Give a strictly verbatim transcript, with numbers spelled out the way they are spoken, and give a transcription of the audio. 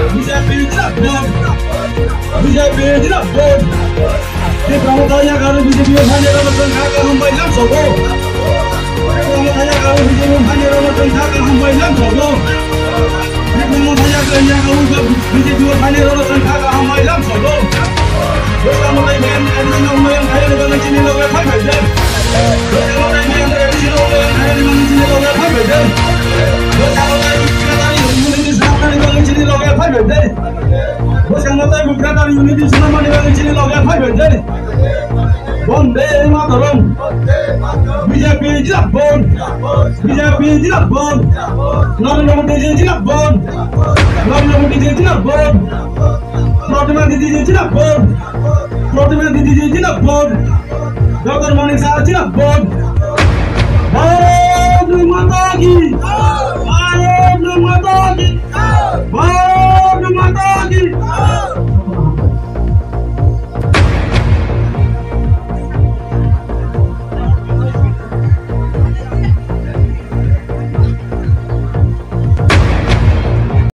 B J P zindabad! B J P zindabad! Tipra Motha yakarwi B J P o phainairokno chwng kha kaham bai lam sogo. Tipra Motha yakarwi B J P o phainairokno chwng kha kaham bai lam sogo. Tipra Motha yakarwi yakarwi B J P o phainairokno chwng kha kaham bai lam sogo. Bwskango tei mayan admission o mayan khairokni bagwi chini loge phai bai de. Bwskango tei mayan admission o mayan khairokni bagwi chini loge phai bai de. Bwskango tei mayan admission o mayan khairokni bagwi chini loge phai bai de. Bwskango tei buphra tang unity swnamani bagwi chini loge phai bai de. Bonde Mataram. B J P zindabad. B J P zindabad. Narendra Modi ji zindabad. Narendra Modi ji zindabad. Pratima Didi ji zindabad. Pratima Didi ji zindabad. Doctor Manik Saha zindabad. Bharat Mata ki. Bharat Mata ki.